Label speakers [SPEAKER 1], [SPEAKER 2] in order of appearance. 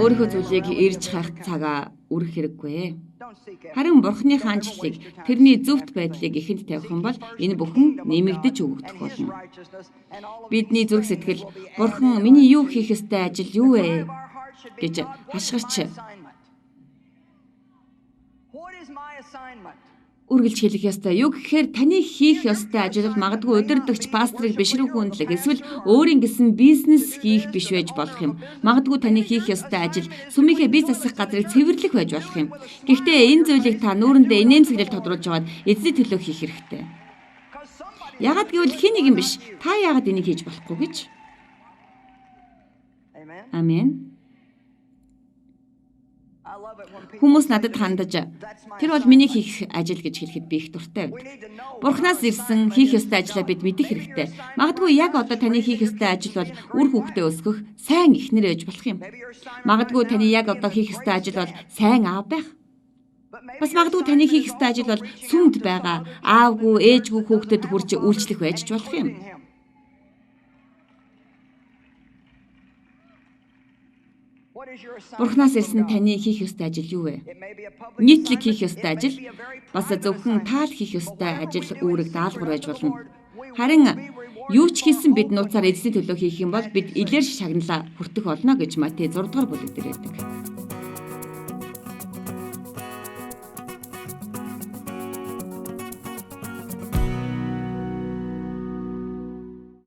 [SPEAKER 1] Өөрийнхөө зүйлийг ирж хайх цагаа үрэх хэрэггүй. Харин Бурхны хаанчлалыг, тэрний зөвхт байдлыг эхэнд тавих юм бол энэ бүхэн нэмэгдэж өгөгдөх болно. Бидний зүрх сэтгэл Бурхан, миний юу хийх ёстой ажил юу вэ гэж хашгирч үргэлж хэлэх ёстой. Юу гэхээр таны хийх ёстой ажил бол магадгүй удирдагч, пасторыг бишрэн хүндлэх эсвэл өөрийн гэсэн бизнес хийх биш байж болох юм. Магадгүй таны хийх ёстой ажил сүмийнхээ бие засах газрыг цэвэрлэх байж болох юм. Гэхдээ энэ зүйлийг та нүүрэндээ инээмсэглэл тодруулж яваад эзний төлөө хийх хэрэгтэй. Яагаад гэвэл хэн нэгэн биш, та яагаад энийг хийж болохгүй гэж. Амен. Хүмүүс надад хандаж, тэр бол миний хийх ажил гэж хэлэхэд би их дуртай байдаг. Бурханаас ирсэн хийх ёстой ажлаа бид мэдэх хэрэгтэй. Магадгүй яг одоо таны хийх ёстой ажил бол үр хүүхдээ өсгөх сайн эхнэр байж болох юм. Магадгүй таны яг одоо хийх ёстой ажил бол сайн аав байх. Бас магадгүй таны хийх ёстой ажил бол сүмд байгаа аавгүй, ээжгүй хүүхдэд хүрч үйлчлэх байж ч болох юм. Бурханаас ирсэн таны хийх ёстой ажил юу вэ? Нийтлэг хийх ёстой ажил, бас зөвхөн таал хийх ёстой ажил, үүрэг, даалгавар байж болно. Харин юу ч хийсэн бид нууцаар эзний төлөө хийх юм бол бид илэр шагналаа хүртэх болно гэж Матей 6 дугаар бүлэг дээр байдаг.